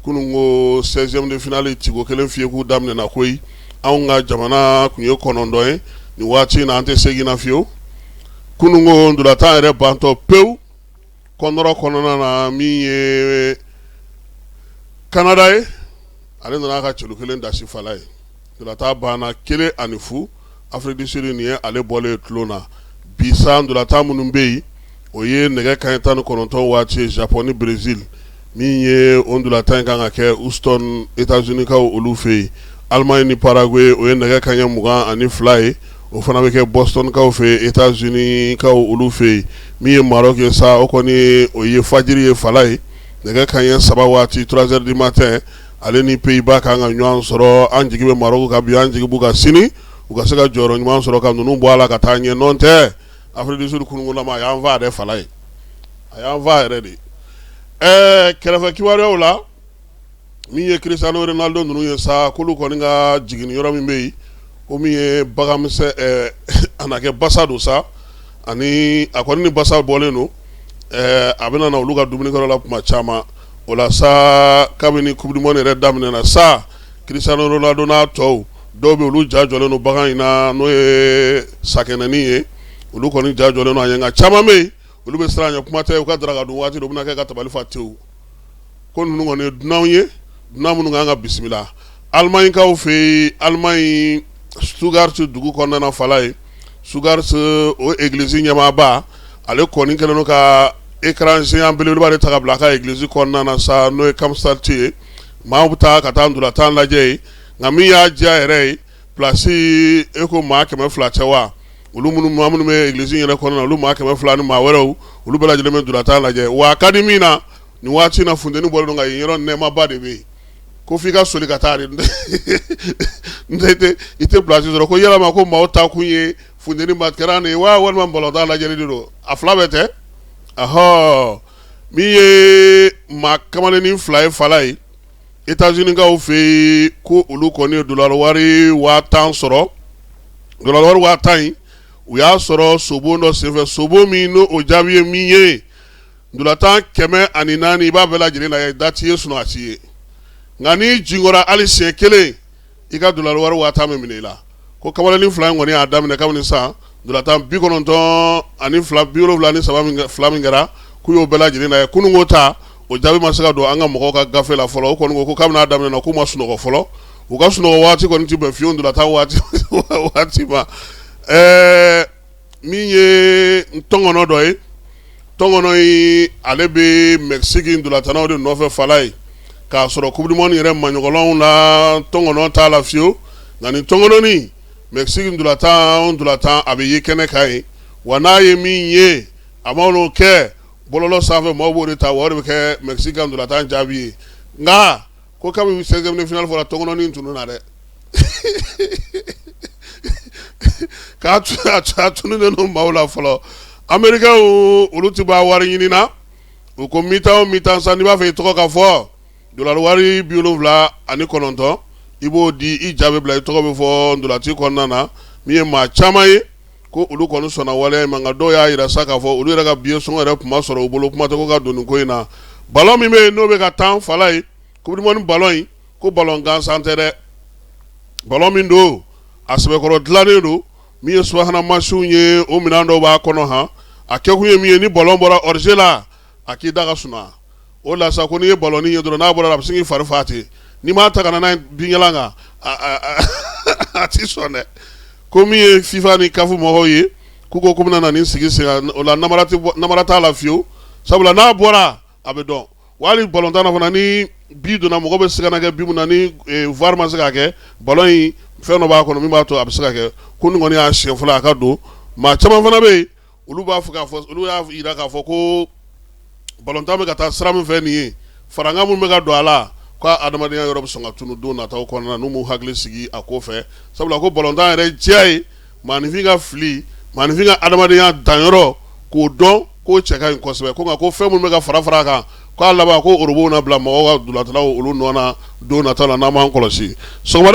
Kunun ko 16e de finale ciko kelen fiyeku daminɛna koyi. Anw ka jamana tun ye 9 ye, nin waati in na an tɛ 8 na fiyewu. Kunun ko ntolatan yɛrɛ bantɔ pewu kɔnɔrɔ kɔnɔna na, min ye Canada ye, ale nana a ka celu kelen dasi fala ye. Ntolatan banna 1-0. Afrique du Sud nin ye ale bɔlen ye tulon na. Bi sa ntolatan minnu bɛ yen, o ye nɛgɛ kanɲɛ 19 waati ye, Japon ni Brésil, min ye o ntolatan in kan ka kɛ Houston, États-Unis kaw olu fɛ yen. Allemagne ni Paraguay, o ye nɛgɛ kanɲɛ 22 ye, o fana bɛ kɛ Boston kaw fɛ yen, États-Unis kaw olu fɛ yen. Min ye Maroc ye sa, o kɔni o ye fajiri ye fala ye, nɛgɛ kanɲɛ 3 waati, 3 heures du matin, ale ni Pays-Bas kan ka ɲɔgɔn sɔrɔ. An jigi bɛ Maroc kan bi, an jigi b'u kan sini, u ka se ka jɔyɔrɔ ɲuman sɔrɔ ka ninnu bɔ a la ka taa ɲɛ. Nɔ tɛ Afrique du Sud kununkolama, a y'an faa dɛ fala ye, a y'an faa yɛrɛ de. Ɛɛ, kɛrɛfɛ kibaruyaw la, min ye Cristiano Ronaldo ninnu ye sa, k'olu kɔni ka jiginni yɔrɔ min bɛ yen, ko min ye baganmisɛn, a na kɛ basa don sa, ani a kɔni ni basa bɔlen don, a bɛna na olu ka dumunikɛyɔrɔ la tuma caman. O la sa, kabini Coupe du monde yɛrɛ daminɛna sa, Cristiano Ronaldo n'a tɔw dɔw bɛ, olu ja jɔlen don bagan in na, n'o ye sakɛnɛnin ye. Olu kɔni ja jɔlen don a ɲɛ, nka caman bɛ yen, olu bɛ siran a ɲɛ. Kuma tɛ u ka daraka dun waati, u bɛna kɛ ka tabali fa tewu. Ko ninnu kɔni ye dunanw ye, dunan minnu kan ka bisimila. Alimaɲikaw fɛ yen, Alimaɲi Stuttgart dugu kɔnɔna na fala ye, Stuttgart o église ɲɛmaaba, ale kɔni kɛlen don ka écran géant belebeleba de ta ka bila a ka église kɔnɔna na sa, n'o ye Cannstatt ye. Maaw bɛ taa ka taa ntolatan lajɛ yen. Nka min y'a diya yɛrɛ ye, place e ko maa 200 cɛ wa, olu minnu, maa minnu bɛ église yɛrɛ kɔnɔna na, olu maa 200 ni maa wɛrɛw, olu bɛɛ lajɛlen bɛ ntolatan lajɛ. Wa a ka di min na, nin waati in na, funteni bɔlen don, nka yen yɔrɔ nɛɛmaba de bɛ yen, ko f'i ka soli ka taa de, i tɛ place sɔrɔ. Ko yalama ko maaw taa kun ye funteni ma kɛra nin ye wa, walima balontan lajɛli de don? A fila bɛɛ tɛ. Ahɔ, min ye maa kamalennin fila ye fala ye, États-Unis-kaw fɛ yen, ko olu kɔni ye dollar wari 10,000 sɔrɔ. Dollar wari 10,000 in, u y'a sɔrɔ sobon dɔ senfɛ, sobon min n'o o jaabi ye min ye ntolatan 104, i b'a bɛɛ lajɛlen lajɛ, da t'i ye, sunɔgɔ t'i ye. Nka n'i jinkɔra hali siɲɛ kelen, i ka dollar wari 10,000 bɛ minɛ i la. Ko kamalennin fila in kɔni y'a daminɛ kabini san ntolatan 92, 73 fila min kɛra, k'u y'o bɛɛ lajɛlen lajɛ. Kununko ta, o jaabi ma se ka don an ka mɔgɔw ka gafe la fɔlɔ. O kɔni ko kabini a daminɛna, k'u ma sunɔgɔ fɔlɔ. U ka sunɔgɔ waati kɔni tɛ bɛn fiyewu ntolatan waati ma. Ɛɛ, min ye tɔnkɔnɔ dɔ ye, tɔnkɔnɔ in, ale bɛ Mexique ntolatannaw de nɔfɛ fala ye, k'a sɔrɔ Coupe du monde yɛrɛ maɲɔgɔnw la, tɔnkɔnɔ t'a la fiyewu. Nka nin tɔnkɔnɔnin, Mexique ntolatan o ntolatan, a bɛ ye kɛnɛ kan yen. Wa n'a ye min ye, a man'o kɛ bɔlɔlɔ sanfɛ, maaw b'o de ta, wa o de bɛ kɛ Mexique ka ntolatan jaabi ye. Nka ko kabini 16e de finale fɔra, tɔnkɔnɔnin tununna dɛ, k'a tununnen don maaw la fɔlɔ. Américains, olu tɛ ban wari ɲini na. U ko mi-temps o mi-temps sa, n'i b'a fɛ i tɔgɔ ka fɔ, dollar wari 79, i b'o di, i ja bɛ bila, i tɔgɔ bɛ fɔ ntolaci kɔnɔna na. Min ye maa caman ye ko olu kɔni sɔnna waleya in ma, nka dɔw y'a jira sa k'a fɔ olu yɛrɛ ka billet sɔngɔ yɛrɛ tun ma sɔrɔ u bolo, kuma tɛ ko ka don nin ko in na. Ballon min bɛ yen, n'o bɛ ka tan fala ye, Coupe du monde ballon in, ko ballon gansan tɛ dɛ. Ballon min don, a sɛbɛkɔrɔ dilannen don. Min ye subahana mansinw ye, o minɛn dɔw b'a kɔnɔ han. A kɛkun ye min ye, ni ballon bɔra hors-jeu la, a k'i da ka suma. O la sa, ko n'i ye ballon ye dɔrɔn, n'a bɔra, a bɛ sin k'i fari fa ten. N'i m'a ta ka na n'a ye binjalan kan, a t'i sɔn dɛ. Ko min ye FIFA ni CAF mɔgɔw ye, k'u ko k'u bɛna na nin sigi sen kan. O la, namara t'a la fiyewu, sabula n'a bɔra, a bɛ dɔn. Wa hali balontan na fana, ni but donna, mɔgɔ bɛ sigana kɛ but min na, ni VAR ma se k'a kɛ, ballon in, fɛn dɔ b'a kɔnɔ min b'a to a bɛ se ka kɛ. Ko nin kɔni y'a siɲɛ fɔlɔ a ka don. Maa caman fana bɛ yen, olu b'a fɔ k'a fɔ, olu y'a jira k'a fɔ ko balontan bɛ ka taa sira min fɛ nin ye, farankan minnu bɛ ka don a la, ko adamadenya yɔrɔ bɛ sɔn ka tunu don nataw kɔnɔna na, n'u m'u hakili sigi a ko fɛ. Sabula ko balontan yɛrɛ diya ye maaninfin ka fili, maaninfin ka adamadenya danyɔrɔ k'o dɔn, k'o cɛ ka ɲi kosɛbɛ. Ko nka ko fɛn minnu bɛ ka fara fara a kan, k'a laban ko orobow na bila mɔgɔw ka ntolatannaw olu nɔ na don nataw la, n'an m'an kɔlɔsi. Sɔgɔmada